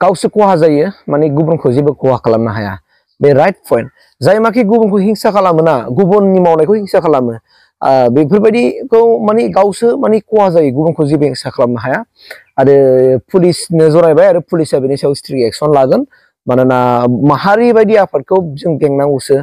गावसो खहा जायो माने गुबुनखौ जेबो खहा खालामनो हाया बे राइट पॉइंट जाय माखि गुबुनखौ हिंसा खालामो ना गुबुननि मावनायखौ हिंसा खालामो बेफोरबायदिखौ माने गावसो माने खहा जायो गुबुनखौ जेबो हिंसा खालामनो हाया आरो पुलिसनो जरायबाय आरो पुलिसा बेनि सायाव स्ट्रिक्ट एक्शन लागोन मानोना माहारि बायदि आफादखौ जों बेंनांगौसो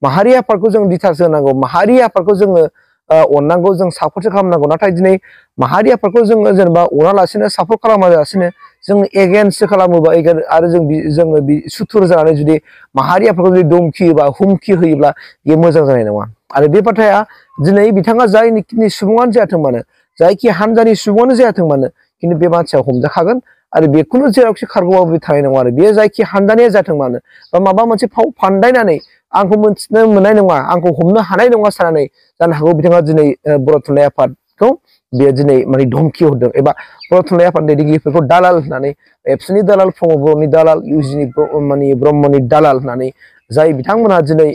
माहारि आफादखौ जों दिथासो होनांगौ माहारि आफादखौ जोङो अननांगौ जों सापर्टसो खालामनांगौ नाथाय दिनै माहारि आफादखौ जोङो जेनेबा अनालासिनो सापर्ट खालामालासिनो जों एगेन्स्ट खालामोबा आरो जोङो सुथुर जानानै जुदि माहारि आफादखौ जुदि धमखि होयोबा हुमखि होयोब्ला बेयो मोजां जानाय नङा आरो बे बाथ्राया दिनै बिथाङा जायनि सुबुङानो जायाथों मानो जायखि हानजानि सुबुङानो जायाथों मानो खिन्थु बे मानसिया हमजाखागोन आरो बेखौनो जेरावखि खारगौबाबो बे थानाय नङा आरो बेयो जायखि हानजानिया जाथों मानो बा माबा मोनसे फाव फान्दायनानै आंखौ मोनथिनो मोननाय नङा आंखौ हमनो हानाय नङा साननानै जानो हागौ बिथाङा दिनै बर' थुनलाइ आफादखौ बेयो दिनै माने धमखि हरदों एबा बर' थुनलाइ आफाद दैदेनगिरिफोरखौ दालाल होननानै एबसुनि दालाल प्रमद बर'नि दालाल इउजिनि माने ब्रह्मनि दालाल होननानै जाय बिथांमोना दिनै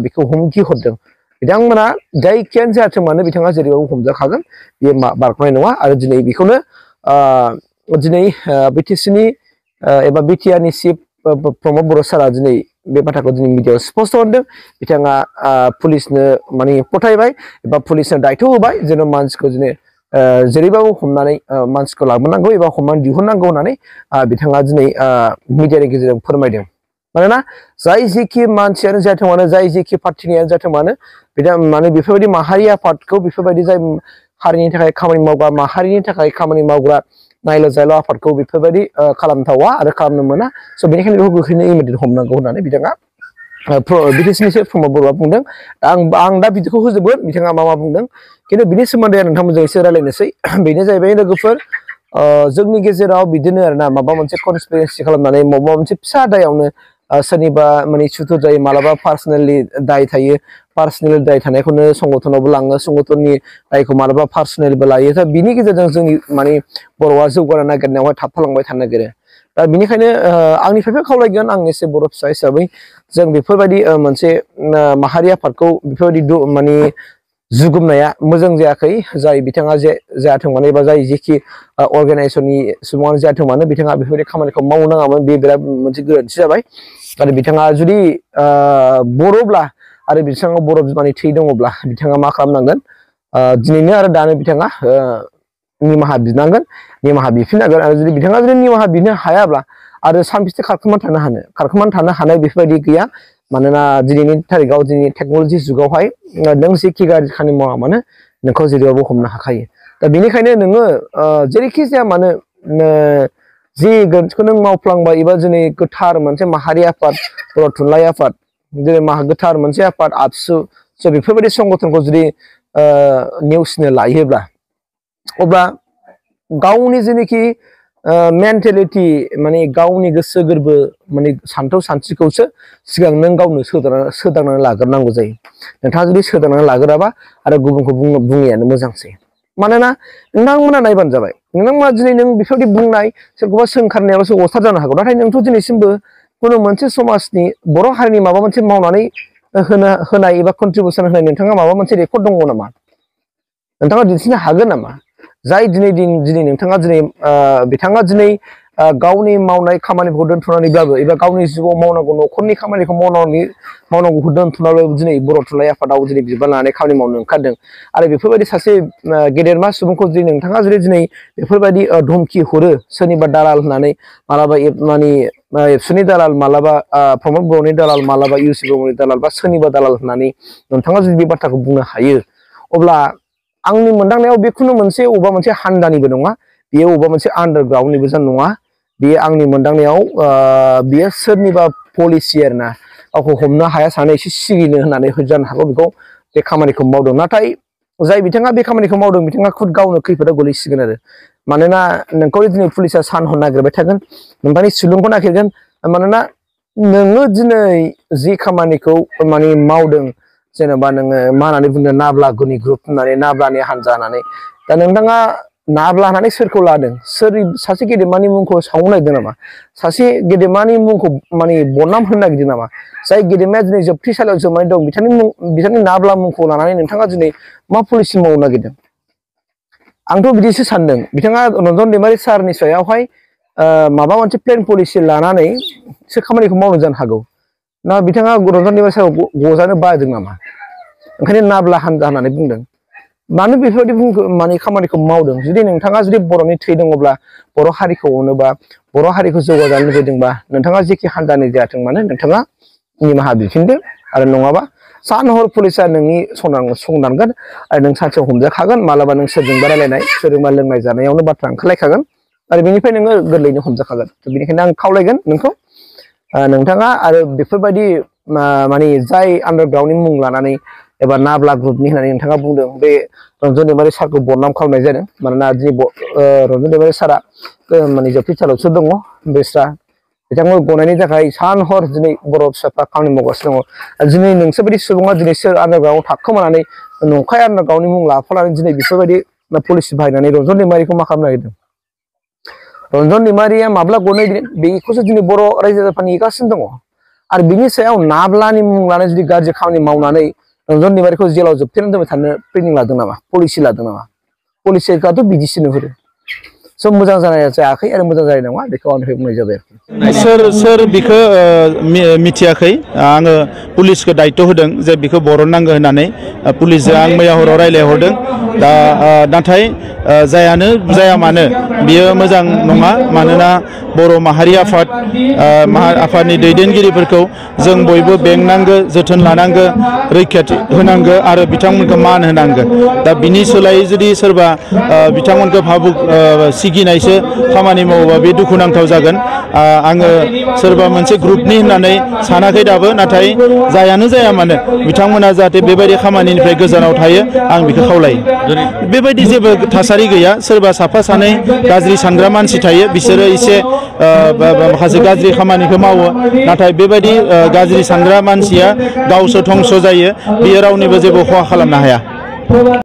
बेखौ हुमखि हरदों बिथांमोना जायखियानो जाथों मानो बिथाङा जेरैबाबो हमजाखागोन बेयो बारग'नाय नङा आरो दिनै बेखौनो दिनै बिटिसिनि एबा बिटिआरनि चिफ प्रमद बर' सारा दिनै बे बाथ्राखौ दिनै मिडियायाव स्पष्ट होदों बिथाङा पुलिसनो माने गथायबाय एबा पुलिसनो दायथ' होबाय जेन' मानसिखौ दिनै जेरैबाबो हमनानै मानसिखौ लाबोनांगौ एबा हमनानै दिहुननांगौ होननानै बिथाङा दिनै मिडियानि गेजेरजों फोरमायदों मानोना जाय जेखि मानसियानो जाथों मानो जाय जेखि पार्टिनियानो जाथों मानो माने बेफोरबायदि माहारि आफादखौ बेफोरबायदि जाय हारिनि थाखाय खामानि मावग्रा माहारिनि थाखाय खामानि मावग्रा नायल' जायल' आफादखौ बेफोरबायदि खालामथावा आरो खालामनो मोना स' बेनिखायनो बेखौ गोख्रैनो इमिडियेट हमनांगौ होननानै बिथाङा बिटिसिनि चिफ प्रमद बर'आ बुंदों आं दा बिदिखौ होजोबगोन बिथाङा मा बुंदों खिन्थु बिनि सोमोन्दै नोंथांमोनजों एसे रायलायनोसै बेनो जाहैबाय लोगोफोर जोंनि गेजेराव बिदिनो आरोना माबा मोनसे कनस्पिरेसि खालामनानै माबा मोनसे फिसा दायावनो सोरनिबा माने सुथुर जायो मालाबा पार्सनेलि दाय थायो पार्सनेल दाय थानायखौनो संगठनावबो लाङो संगठननि दायखौ मालाबा पार्सनेलबो लायो दा बिनि गेजेरजों जोंनि माने बर'आ जौगानो नागिरनायावहाय थाबथालांबाय थानो नागिरो दा बिनिखायनो आंनिफ्रायबो खावलायगोन आं एसे बर' फिसा हिसाबै जों बेफोरबायदि मोनसे माहारि आफादखौ बेफोरबायदि माने जुगुमनाया मोजां जायाखै जाय बिथाङा जायाथों मानो एबा जाय जेखि अर्गानाइजेसननि सुबुङानो जायाथों मानो बिथाङा बेफोरबायदि खामानिखौ मावनो नाङामोन बे बिराद मोनसे गोरोन्थि जाबाय आरो बिथाङा जुदि बर'ब्ला आरो बिथाङा बर' बिमानि थै दङब्ला बिथाङा मा खालामनांगोन दिनैनो आरो दानो बिथाङा निमाहा बिनांगोन निमाहा बिफिननांगोन आरो जुदि बिथाङा जुदि निमाहा बिनो हायाब्ला आरो सानबेसे खारखोमाना थानो हानाय बेफोरबायदि गैया मानोना दिनैनि थारिखआव दिनै टेक्न'लजि जुगावहाय नों जेखि गाज्रि खामानि मावा मानो नोंखौ जेरैबाबो हमनो हाखायो दा बेनिखायनो नोङो जेरैखि जाया मानो जि गोरोन्थिखौ नों मावफ्लांबाय एबा दिनै गोथार मोनसे माहारि आफाद बर' थुनलाइ आफाद दिनै गोथार मोनसे आफाद आबसु स' बेफोरबायदि संगठनखौ जुदि नेवसिनो लायोब्ला अब्ला गावनि जेनोखि मेन्टेलिटि माने गावनि गोसो गोरबो माने सान्थौ सानस्रिखौसो सिगां नों गावनो सोदांनानै लाग्रोनांगौ जायो नोंथाङा जुदि सोदांनानै लाग्रोआबा आरो गुबुनखौ बुङैयानो मोजांसै मानोना नोंथांमोना नायबानो जाबाय नोंथांमोना दिनै नों बेफोरबायदि बुंनाय सोरखौबा सोंखारनायावसो अस्थाद जानो हागौ नाथाय नोंथ' दिनैसिमबो खुनु मोनसे समाजनि बर' हारिनि माबा मोनसे मावनानै होनाय एबा कन्ट्रिबिउसन होनाय नोंथाङा माबा मोनसे रेकर्ड दङ नामा नोंथाङा दिन्थिनो हागोन नामा जाय दिनै नोंथाङा दिनै बिथाङा दिनै गावनि मावनाय खामानिखौ दोनथ'नानैब्लाबो एबा गावनि जिउआव मावनांगौ न'खरनि खामानिखौ मावनांगौखौ दोनथ'नानैब्लाबो दिनै बर' थुनलाइ आफादाव दिनै बिबान लानानै खामानि मावनो ओंखारदों आरो बेफोरबायदि सासे गेदेरमा सुबुंखौ जुदि नोंथाङा जुदि दिनै बेफोरबायदि धमखि हरो सोरनिबा दालाल होननानै मालाबा माने एबसुनि दालाल मालाबा प्रमद बर'नि दालाल मालाबा इउसि बर'नि दालाल बा सोरनिबा दालाल होननानै नोंथाङा जुदि बे बाथ्राखौ बुंनो हायो अब्ला आंनि मोनदांनायाव बेखुनु मोनसे अबेबा मोनसे हान्जानिबो नङा बेयो अबेबा मोनसे आन्डारग्राउन्डनिबो नङा बेयो आंनि मोनदांनायाव बेयो सोरनिबा पलिसि आरोना गावखौ हमनो हाया सानो एसे सिगिनो होननानै जानो हागौ बेखौ बे खामानिखौ मावदों नाथाय जाय बिथाङा बे खामानिखौ मावदों बिथाङा खुद गावनो खैफोदाव गोलैसिगोन आरो मानोना नोंखौ दिनै पुलिसा सान हर नागिरबाय थागोन नोंथांनि सुलुंखौ नागिरगोन मानोना नोङो दिनै जि खामानिखौ माने मावदों जेनेबा नोङो मा होननानै बुंदों नाब्ला ग्रुप होननानै नाब्लानि हानजा होननानै दा नोंथाङा नाब्ला होननानै सोरखौ लादों सोर सासे गेदेमानि मुंखौ सावनो नागिरदों नामा सासे गेदेमानि मुंखौ माने बदनाम होनो नागिरदों नामा जाय गेदेमाया दिनै जोबथेसालियाव जोबनानै दं बिथांनि नाब्ला मुंखौ लानानै नोंथाङा दिनै मा पलिसि मावनो नागिरदों आंथ' बिदिसो सानदों बिथाङा रन्जन दैमारि सारनि सायावहाय माबा मोनसे प्लेन पलिसि लानानै सो खामानिखौ मावनो जानो हागौ ना बिथाङा रन्जन दैमारिनि सायाव गजानो बादों नामा ओंखायनो नाब्ला हानजा होननानै बुंदों मानो बेफोरबायदि माने खामानिखौ मावदों जुदि नोंथाङा जुदि बर'नि थै दङब्ला बर' हारिखौ अनोबा बर' हारिखौ जौगाजानो लुबैदोंबा नोंथाङा जेखि हानजानि जायाथों मानो नोंथाङा निमाहा बिफिनदो आरो नङाबा सान हर पुलिसा नोंनि संदानगोन आरो नों सानसेयाव हमजाखागोन मालाबा नों सोरजोंबा रायलायनाय सोरजोंबा लोंनाय जानायावनो बाथ्रा ओंखारलायखागोन आरो बेनिफ्राय नोङो गोरलैयैनो हमजाखागोन बेनिखायनो आं खावलायगोन नोंखौ नोंथाङा आरो बेफोरबायदि माने जाय आन्डारग्राउन्डनि मुं लानानै एबा नाब्ला ग्रुपनि होननानै नोंथाङा बुंदों बे रन्जन दैमारि सारखौ बदनाम खालामनाय जादों मानोना दिनै रन्जन दैमारि सारा माने जोबथेसालियावसो दङ बेस्रा बिथांमोन गनायनि थाखाय सान हर दिनै बर' फिसाफ्रा खामानि मावगासिनो दङ दिनै नोंसोरबायदि सुबुङा दिनै सोर आन्डारग्राउन्डआव थाखोमानानै नंखाय आन्डारग्राउन्डनि मुं लाफानानै दिनै बेफोरबायदि पलिसि बाहायनानै रन्जन दैमारिखौ मा खालामनो नागिरदों रन्जन दैमारिया माब्ला गनाय बेखौसो दिनै बर' रायजो राजाफ्रा नेगासिनो दङ आरो बिनि सायाव नाब्लानि मुं लानानै जुदि गाज्रि खामानि मावनानै रन्जन दैमारिखौ जेलाव जोबथेनानै दोनबाय थानो प्लेनिं लादों नामा पलिसि लादों नामा पलिसिफ्राथ' बिदिसो नुहुरो स' मोजां जानाय जायाखै आरो मोजां जानाय नङा बेखौ आंनिफ्राय बुंनाय जाबाय सोर बिखौ मिथियाखै आङो पुलिसखौ दायित्व होदों जे बिखौ बरननांगौ होननानै पुलिसजों आं मैया हराव रायलायहरदों दा नाथाय जायानो जाया मानो बियो मोजां नङा मानोना बर' माहारि आफादनि दैदेनगिरिफोरखौ जों बयबो बेंनांगौ जोथोन लानांगौ रैखाथि होनांगौ आरो बिथांमोनखौ मान होनांगौ दा बिनि सोलायै जुदि सोरबा बिथांमोनखौ भाबुक सिगिनायसो खामानि मावोबा बे दुखुनांथाव जागोन आङो सोरबा मोनसे ग्रुपनि होननानै सानाखै दाबो नाथाय जायानो जाया मानो बिथांमोना जाहाथे बेबायदि खामानिनिफ्राय गोजानाव थायो आं बेखौ खावलायो बेबायदि जेबो थासारि गैया सोरबा साफा सानै गाज्रि सानग्रा मानसि थायो बिसोरो एसे माखासे गाज्रि खामानिखौ मावो नाथाय बेबायदि गाज्रि सानग्रा मानसिया गावसो धंस जायो बियो रावनिबो जेबो खहा खालामनो हाया